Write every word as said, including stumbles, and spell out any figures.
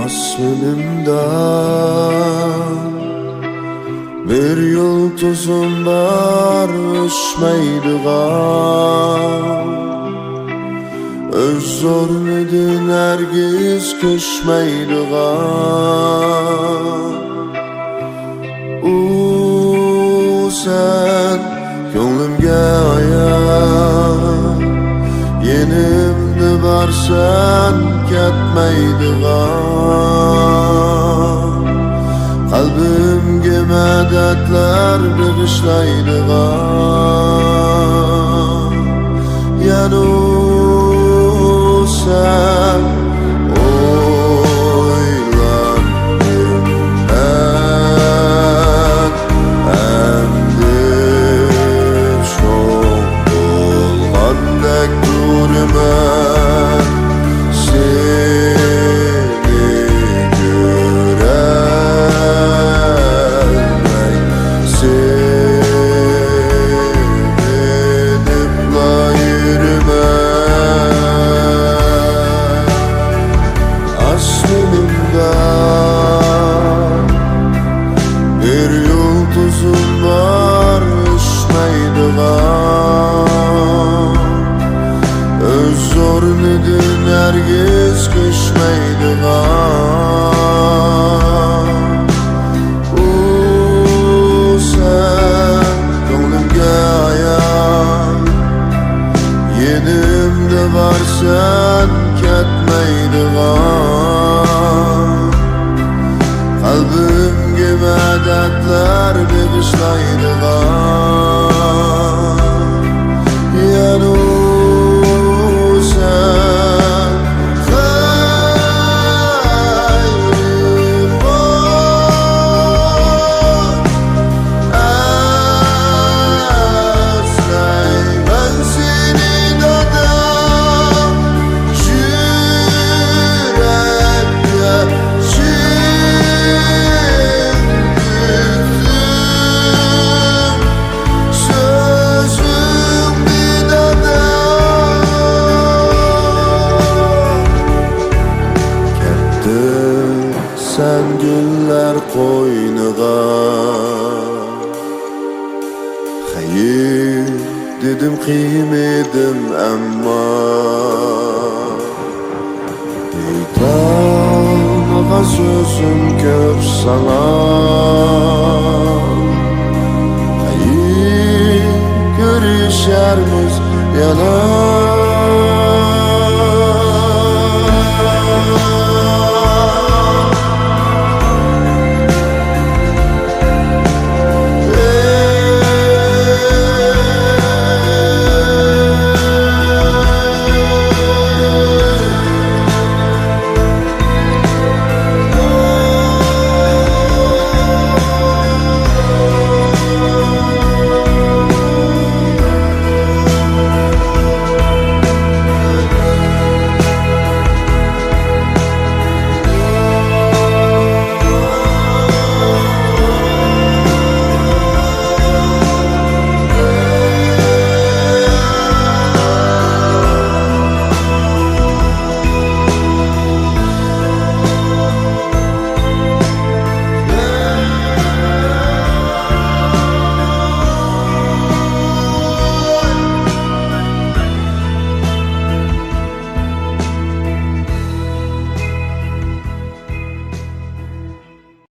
ئاسمىنىمدا بىر يۇلتۇزۇم بار ئۆچمەيدىغان، ئۆز ئورنىدىن ھەرگىز كۆچمەيدىغان. ئۇ سەن كۆڭلۈمگە ئايان، يېنىمدا بارسەن كەتمەيدىغان، قەلبىمگە مەدەتلەر بېغىشلايدىغان. يەنە سەن ئويلاندىم، ئەمدى چوڭ بولغاندەك تۇرىمەن. سېنى كۆرەلمەي سېغىنىپلا يۈرىمەن. ئاسمىنىمدا بىر يۇلتۇزۇم بار ئۆچمەيدىغان، ئۆز ئورنىدىن ھەرگىز كۆچمەيدىغان. ئۇ سەن كۆڭلۈمگە ئايان، يېنىمدا بارسەن كەتمەيدىغان، قەلبىمگە مەدەتلەر بېغىشلايدىغان. يەنە سەن خەيرى بار، ئەسلەيمەن سېنى دادا، يۈرەككە چىڭ پۈكتۈم سۆزۈڭنى دادا. كەتتىڭ سەن گۈللەر قوينىغا، خەير دېدىم، قىيمىدىم ئەمما. ئېيتالمىغان سۆزۈم كۆپ ساڭا. قەيت كۆرۈشەرمىز يەنە